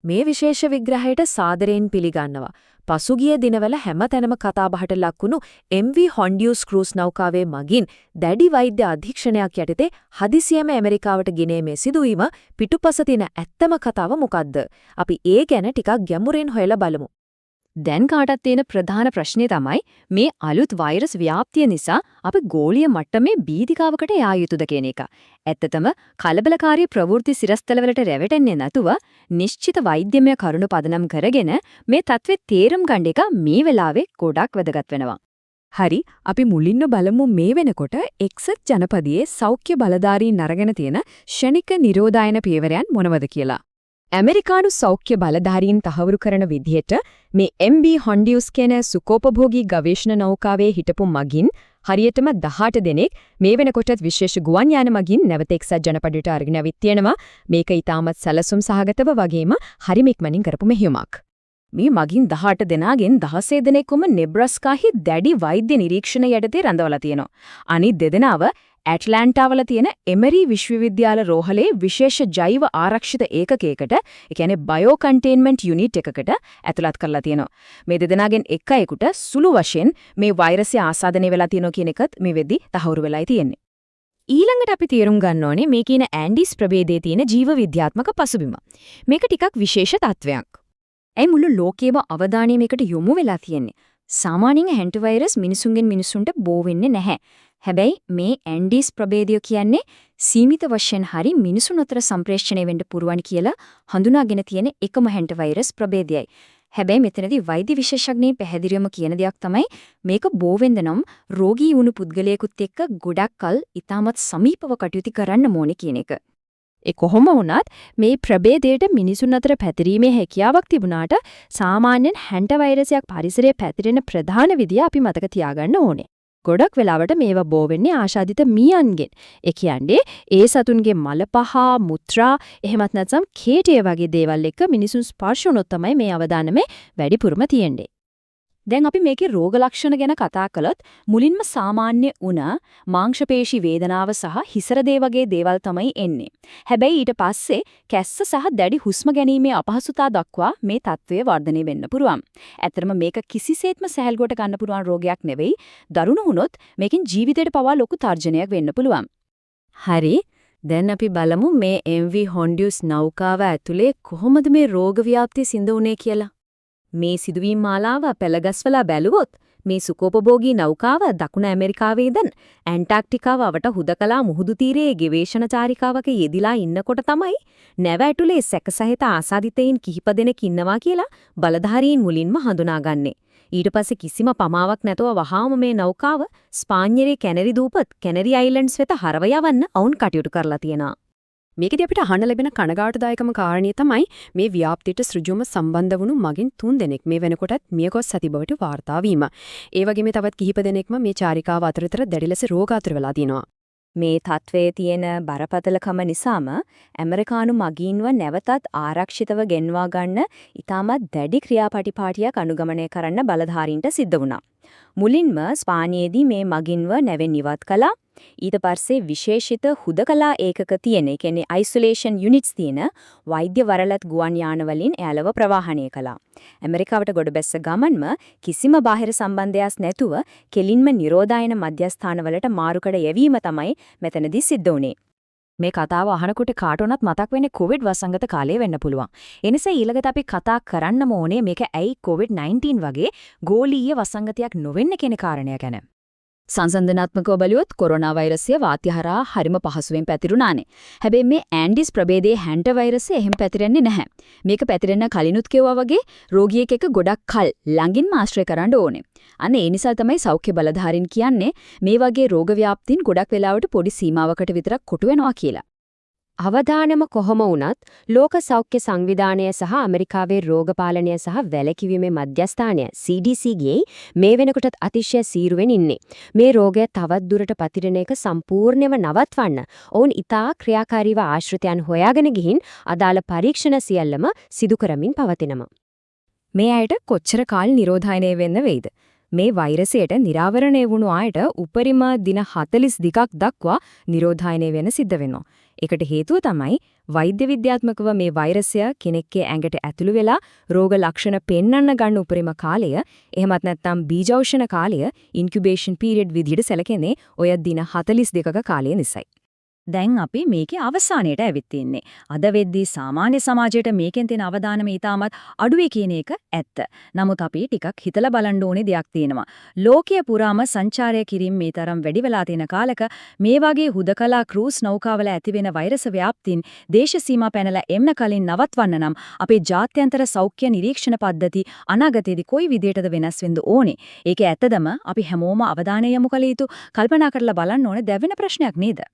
මේ විශේෂ විග්‍රහයට සාදරයෙන් පිළිගන්නවා. පසුගිය දිනවල හැමතැනම කතාබහට ලක්වුණු MV Hondius cruise නෞකාවේ මගින් දැඩි වෛද්‍ය අධීක්ෂණයක් යටතේ හදිසියෙම ඇමරිකාවට ගෙනීමේ සිදුවීම පිටුපස තියෙන ඇත්තම කතාව මොකද්ද? අපි ඒ ගැන ටිකක් ගැඹුරින් හොයලා බලමු. දැන් කාටත් තියෙන ප්‍රධාන ප්‍රශ්නේ තමයි මේ අලුත් වෛරස් ව්‍යාප්තිය නිසා අපි ගෝලීය මට්ටමේ බීතිකාවකට යා යුතුද කියන එක. ඇත්තටම කලබලකාරී ප්‍රවෘත්ති සිරස්තලවලට රැවටෙන්නේ නැතුව නිශ්චිත වෛද්‍යමය කරුණු පදනම් කරගෙන මේ තත්ත්වෙ තේරුම් ගන්න එක මේ වෙලාවේ ගොඩක් වැදගත් වෙනවා. හරි, අපි මුලින්ම බලමු මේ වෙනකොට එක්සත් ජනපදයේ සෞඛ්‍ය බලධාරීන් අරගෙන තියෙන ක්ෂණික නිරෝධායන පියවරයන් මොනවද කියලා. ඇමරිකානු සෞඛ්‍ය බලධාරීන් තහවුරු කරන විදිහට මේ MB Hondius කියන සුඛෝපභෝගී ගවේෂණ නෞකාවේ හිටපු මගින් හරියටම 18 දෙනෙක් මේ වෙනකොටත් විශේෂ ගුවන් යාන මගින් නැවත එක්සත් ජනපදයට අරගෙන ඇවිත් තියෙනවා. මේක ඉතාමත් සැලසුම් සහගතව වගේම හරිම ඉක්මනින් කරපු මෙහෙයුමක්. මේ මගින් 18 දෙනාගෙන් 16 දෙනෙක්වම නෙබ්‍රස්කාහි දැඩි වෛද්‍ය නිරීක්ෂණ යටතේ රඳවලා තියෙනවා. අනිත් දෙදෙනාව ඇට්ලාන්ටාවල තියෙන එමරි විශ්වවිද්‍යාල රෝහලේ විශේෂ ජෛව ආරක්ෂිත ඒකකයකට, ඒ කියන්නේ බයෝ කන්ටේන්මන්ට් යුනිට් එකකට ඇතුළත් කරලා තියෙනවා. මේ දෙදෙනාගෙන් එක් අයෙකුට සුළු වශයෙන් මේ වෛරසය ආසාදනය වෙලා තියෙනවා කියන එකත් මේ වෙද්දි තහවුරු වෙලායි තියෙන්නේ. ඊළඟට අපි තේරුම් ගන්න ඕනේ මේ කියන ඇන්ඩිස් ප්‍රභේදයේ තියෙන ජීව විද්‍යාත්මක පසුබිම. මේක ටිකක් විශේෂ තත්වයක්. ඇයි මුළු ලෝකයේම අවධානය මේකට යොමු වෙලා තියෙන්නේ? සාමාන්‍යයෙන් හැන්ට වෛරස් මිනිසුන්ගෙන් මිනිසුන්ට බෝ වෙන්නේ නැහැ. හැබැයි මේ ඇන්ඩිස් ප්‍රභේදය කියන්නේ සීමිත වශයෙන් හරි මිනිසුන් අතර සම්ප්‍රේෂණය වෙන්න පුරුවන් කියලා හඳුනාගෙන තියෙන එකම හැන්ට වෛරස් ප්‍රභේදයයි. හැබැයි මෙතනදී වෛද්‍ය විශේෂඥයින් පැහැදිලිවම කියන දෙයක් තමයි මේක බෝ වෙන්න නම් රෝගී වුණු පුද්ගලයෙකුත් එක්ක ගොඩක් කල් ඉතාමත් සමීපව කටයුතු කරන්න ඕනේ කියන එක. ඒ කොහොම වුණත් මේ ප්‍රභේදයට මිනිසුන් අතර පැතිරීමේ හැකියාවක් තිබුණාට සාමාන්‍යයෙන් හැන්ට වෛරසයක් පරිසරයේ පැතිරෙන ප්‍රධාන විදිය අපි මතක තියාගන්න ඕනේ. ගොඩක් වෙලාවට මේවා බෝ වෙන්නේ ආශාදිත මීයන්ගෙන්. ඒ කියන්නේ ඒ සතුන්ගේ මල පහ, මුත්‍රා, එහෙමත් නැත්නම් කේටිය වගේ දේවල් එක්ක මිනිසුන් ස්පර්ශ වුණොත් තමයි මේ අවදානමේ වැඩිපුරම තියෙන්නේ. දැන් අපි මේකේ රෝග ලක්ෂණ ගැන කතා කළොත් මුලින්ම සාමාන්‍ය උණ, මාංශපේශි වේදනාව සහ හිසරදේ වගේ දේවල් තමයි එන්නේ. හැබැයි ඊට පස්සේ කැස්ස සහ දැඩි හුස්ම ගැනීමේ අපහසුතා දක්වා මේ තත්ත්වය වර්ධනය වෙන්න පුළුවන්. ඇත්තටම මේක කිසිසේත්ම සැහැල්ලුවට ගන්න පුළුවන් රෝගයක් නෙවෙයි. දරුණු වුණොත් මේකෙන් ජීවිතයට පවා ලොකු තර්ජනයක් වෙන්න පුළුවන්. හරි. දැන් අපි බලමු මේ MV Hondius නෞකාව ඇතුලේ කොහොමද මේ රෝග ව්‍යාප්තිය සිඳ වුනේ කියලා. මේ සිදුවීම් මාලාව පෙළගස්වලා බැලුවොත් මේ සුඛෝපභෝගී නෞකාව දකුණ ඇමරිකාවේ ඉඳන් ඇන්ටාර්ක්ටිකාව අවට හුදකලා මුහුදු තීරයේ ගවේෂණ චාරිකාවක යෙදිලා ඉන්නකොට තමයි නැව ඇතුලේ සැකසහිත ආසාදිතයින් කිහිප දෙනෙක් ඉන්නවා කියලා බලධාරීන් මුලින්ම හඳුනාගන්නේ. ඊට පස්සේ කිසිම පමාවක් නැතුව වහාම මේ නෞකාව ස්පාඤ්ඤයේ කැනරි දූපත් කැනරි අයිලන්ඩ්ස් වෙත හරව යවන්න ඔවුන් කටයුතු කරලා තියෙනවා. මේකෙදි අපිට අහන්න ලැබෙන කනගාටුදායකම කාරණේ තමයි මේ ව්‍යාප්තියට සෘජුවම සම්බන්ධ වුණු මගින් තුන් දෙනෙක් මේ වෙනකොටත් මියගොස් ඇති බවට වාර්තා වීම. ඒ වගේම තවත් කිහිප දෙනෙක්ම මේ චාරිකාව අතරතුර දැඩි ලෙස රෝගාතුර වෙලා තිනවා. මේ තත්වයේ තියෙන බරපතලකම නිසාම ඇමරිකානු මගීන්ව නැවතත් ආරක්ෂිතව ගෙන්වා ගන්න ඉතාමත් දැඩි ක්‍රියාපටිපාටියක් අනුගමනය කරන්න බලධාරීන්ට සිද්ධ වුණා. මුලින්ම ස්පාඤ්ඤයේදී මේ මගින්ව නැවෙන් ඉවත් කළා. ඊට පස්සේ විශේෂිත හුදකලා ඒකක තියෙන, ඒ කියන්නේ අයිසොලේෂන් යුනිට්ස් තියෙන වෛද්‍ය වරලත් ගුවන් යාන වලින් එයාලව ප්‍රවාහනය කළා. ඇමරිකාවට ගොඩ බැස්ස ගමන්ම කිසිම බාහිර සම්බන්ධයක් නැතුව කෙලින්ම නිරෝධායන මධ්‍යස්ථානවලට මාරුකඩ යැවීම තමයි මෙතනදී සිද්ධ වුණේ. මේ කතාව අහනකොට කාට වුණත් මතක් වෙන්නේ කොවිඩ් වසංගත කාලය වෙන්න පුළුවන්. ඒ නිසා ඊළඟට අපි කතා කරන්නම ඕනේ මේක ඇයි කොවිඩ්-19 වගේ ගෝලීය වසංගතයක් නොවෙන්න කියන කාරණය ගැන. සංසන්දනාත්මකව බැලුවොත් කොරෝනා වෛරසය වාතය හරහා හරිම පහසුවෙන් පැතිරුණානේ. හැබැයි මේ ඇන්ඩිස් ප්‍රභේදයේ හැන්ට වෛරසය එහෙම පැතිරෙන්නේ නැහැ. මේක පැතිරෙන්න කලිනුත් කිව්වා වගේ රෝගියෙක් එක්ක ගොඩක් කල් ළඟින්ම ආශ්‍රය කරන්න ඕනේ. අන්න ඒ නිසා තමයි සෞඛ්‍ය බලධාරීන් කියන්නේ මේ වගේ රෝග ව්‍යාප්තීන් ගොඩක් වෙලාවට පොඩි සීමාවකට විතරක් කොටු වෙනවා කියලා. අවධානම කොහොම වුණත් ලෝක සෞඛ්‍ය සංවිධානය සහ ඇමරිකාවේ රෝග පාලනය සහ වැළකීමේ මධ්‍යස්ථානය CDC ගේ මේ වෙනකොටත් අතිශය සීරුවෙන් ඉන්නේ. මේ රෝගය තවත් දුරට පතිරෙන එක සම්පූර්ණයෙන්ම නවත්වන්න ඔවුන් ඉතා ක්‍රියාකාරීව ආශ්‍රිතයන් හොයාගෙන ගිහින් අදාළ පරීක්ෂණ සියල්ලම සිදු කරමින් පවතිනවා. මේ අයට කොච්චර කාල නිරෝධායනය වෙන්න වෙයිද? මේ වෛරසයට නිරාවරණය වුණු අයට උපරිම දින 42ක් දක්වා නිරෝධායනය වෙන්න සිද්ධ වෙනවා. ඒකට හේතුව තමයි වෛද්‍ය විද්‍යාත්මකව මේ වෛරසය කෙනෙක්ගේ ඇඟට ඇතුළු වෙලා රෝග ලක්ෂණ පෙන්වන්න ගන්න උපරිම කාලය, එහෙමත් නැත්නම් බීජෞෂණ කාලය, ඉන්කියුබේෂන් පීරියඩ් විදිහට සැලකෙන්නේ ඔය දින 42ක කාලය නිසායි. දැන් අපි මේකේ අවසානයට ඇවිත් තින්නේ. අද වෙද්දී සාමාන්‍ය සමාජයට මේකෙන් තියෙන අවධානම ඊටමත් අඩුවේ කියන එක ඇත්ත. නමුත් අපි ටිකක් හිතලා බලන්න ඕනේ දෙයක් තියෙනවා. ලෝකය පුරාම සංචාරය කිරීම මේ තරම් වැඩි වෙලා තියෙන කාලෙක මේ වගේ හුදකලා ක්‍රූස් නෞකාවල ඇති වෙන වෛරස ව්‍යාප්තින් දේශ සීමා පැනලා එන්න කලින් නවත්වන්න නම් අපේ ජාත්‍යන්තර සෞඛ්‍ය නිරීක්ෂණ පද්ධති අනාගතයේදී කොයි විදියටද වෙනස් වෙන්න ඕනේ? ඒක ඇත්තදම අපි හැමෝම අවධානය යොමු කළ යුතු, කල්පනා කරලා බලන්න ඕනේ දැවෙන ප්‍රශ්නයක් නේද?